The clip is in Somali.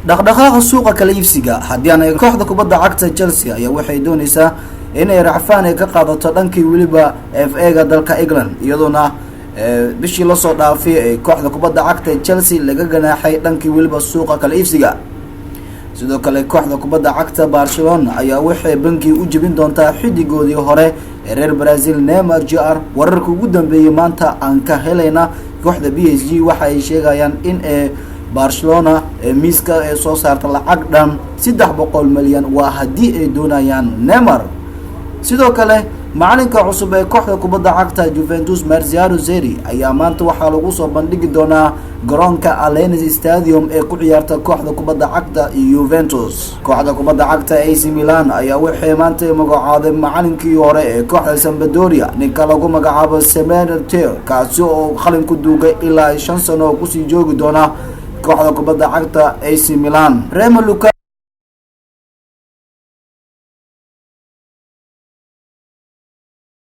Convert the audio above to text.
Dhaqdhaqaaqa suuqa kala iibsiga haddii aan eego, kooxda kubadda cagta Chelsea ayaa waxay dooneysaa inay racfaan ay ka qaadato dhankii weliba FA-ga dalka England, iyadoona bishii lasoo dhaafay ee kooxda kubadda cagta Chelsea laga ganaaxay dhankii weliba suuqa kala iibsiga. Sidoo kale, kooxda kubadda cagta Barcelona ayaa waxay bankii u jebin doontaa xidigoodii hore ee reer Brazil, Neymar Jr. Wararka ugu dambeeyay maanta aan ka helayna kooxda PSG waxa ay sheegayaan in ee Barcelona ee miiska ay soo saarta lacag dhan 300 milyan, waa haddii ay doonayaan Neymar. Sidoo kale, macalinka cusub ee kooxda kubadda cagta Juventus, Marziano Zeri, ayaa maanta waxaa lagu soo bandhigi doonaa garoonka Allianz Stadium ee ku ciyaarta kooxda kubadda cagta Juventus. Kooxda kubadda cagta AC Milan ayaa waxay maanta magacaaday macalinkii hore ee kooxda Sampdoria, ninka lagu magacaabo Simone Ter, kaasi oo qalin ku duugay ilaa 5 sano oo kusii joogi doona kooxda kubadda cagta AC Milan. Remo Luka